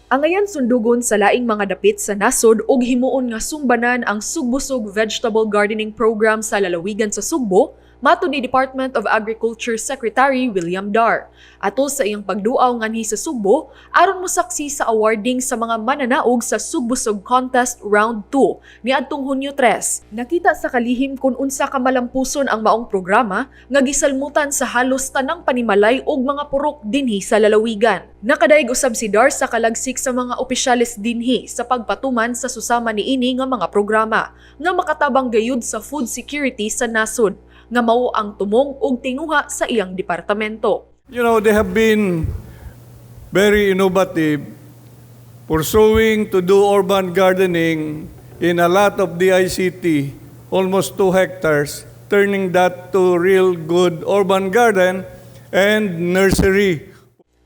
Angayan sundugon sa laing mga dapit sa nasod ug himuon nga sumbanan ang Sugbusog Vegetable Gardening Program sa lalawigan sa Sugbo, matod ni Department of Agriculture Secretary William Dar. Atol sa iyang pagduaw nganhi sa Sugbo, aron mosaksi sa awarding sa mga mananaog sa Sugbusog Contest Round 2 niadtong Hunyo 3. Nakita sa kalihim kung unsa ka malampuson ang maong programa nga gisalmutan sa halos tanang panimalay ug mga purok dinhi sa lalawigan. Nakadayeg usab si Dar sa kalagsik sa mga opisyales dinhi sa pagpatuman sa susama niini nga mga programa nga makatabang gayud sa food security sa nasod nga mao ang tumong ug tinguha sa iyang departamento. They have been very innovative, pursuing to do urban gardening in a lot of DICT, almost 2 hectares, turning that to real good urban garden and nursery.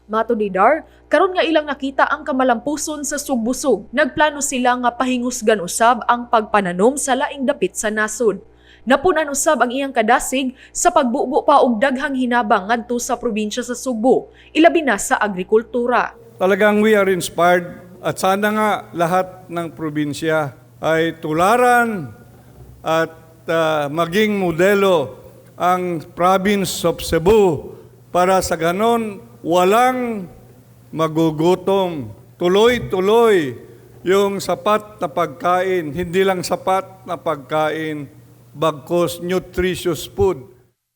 Matod ni Dar, karon nga ilang nakita ang kamalampuson sa Sugbusog, nagplano sila nga pahingusgan usab ang pagpananom sa laing dapit sa nasod. Napunan usab ang iyang kadasig sa pagbubo pa og daghang hinabang ngadto sa probinsya sa Sugbo, ilabi na sa agrikultura. Talagang we are inspired at sana nga lahat ng probinsya ay tularan at maging modelo ang province of Cebu para sa ganon walang magugutom. Tuloy-tuloy yung sapat na pagkain, hindi lang sapat na pagkain, bagkus nutritious food.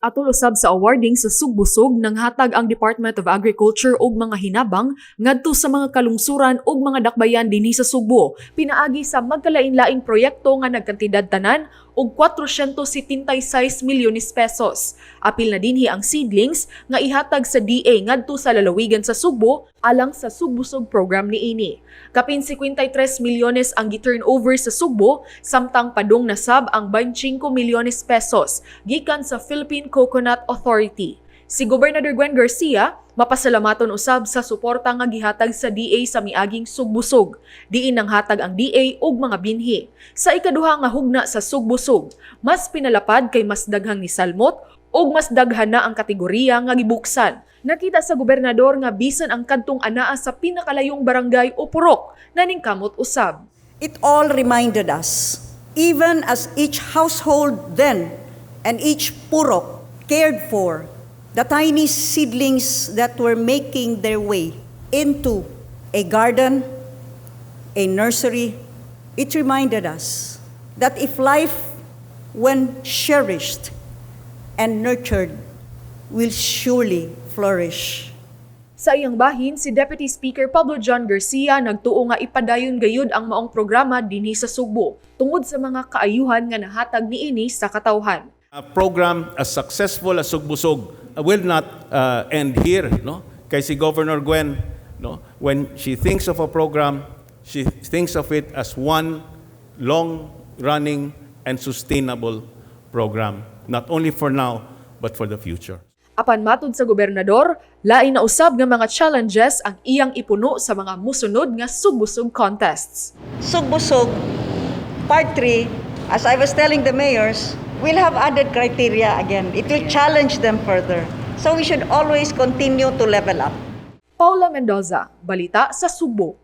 Atol usab sa awarding sa Sugbusog, nanghatag ang Department of Agriculture og mga hinabang ngadto sa mga kalungsuran ug mga dakbayan dinhi sa Sugbo pinaagi sa magkalain-laing proyekto nga nagkantidad tanan og 476 milyones pesos. Apil na dinhi ang seedlings nga ihatag sa DA ngadto sa lalawigan sa Sugbo alang sa Sugbusog program niini. Kapin 53 milyones ang gi-turnover sa Sugbo, samtang padung na sab ang 25 milyones pesos gikan sa Philippine Coconut Authority. Si Gobernador Gwen Garcia mapasalamaton usab sa suporta nga gihatag sa DA sa miaging Sugbusog. Diin nanghatag ang DA og mga binhi. Sa ikaduha nga hugna sa Sugbusog, mas pinalapad kay mas daghang nisalmot ug mas daghan na ang kategoriya nga gibuksan. Nakita sa gobernador nga bisan ang kadtong anaa sa pinakalayong barangay o purok naningkamot usab. It all reminded us, even as each household then and each purok cared for the tiny seedlings that were making their way into a garden, a nursery, it reminded us that if life, when cherished and nurtured, will surely flourish. Sa iyang bahin, si Deputy Speaker Pablo John Garcia nagtuo nga ipadayon gayud ang maong programa dinhi sa Sugbo tungod sa mga kaayuhan nga nahatag niini sa katawhan. A program as successful as Sugbusog will not end here, no? Kay si Governor Gwen, no, when she thinks of a program, she thinks of it as one long-running and sustainable program, not only for now, but for the future. Apan matod sa gobernador, lain na usab nga mga challenges ang iyang ipuno sa mga musunod nga Sugbusog contests. Sugbusog, Part 3, as I was telling the mayors, will have added criteria again. It will challenge them further. So we should always continue to level up. Paula Mendoza, Balita sa Sugbo.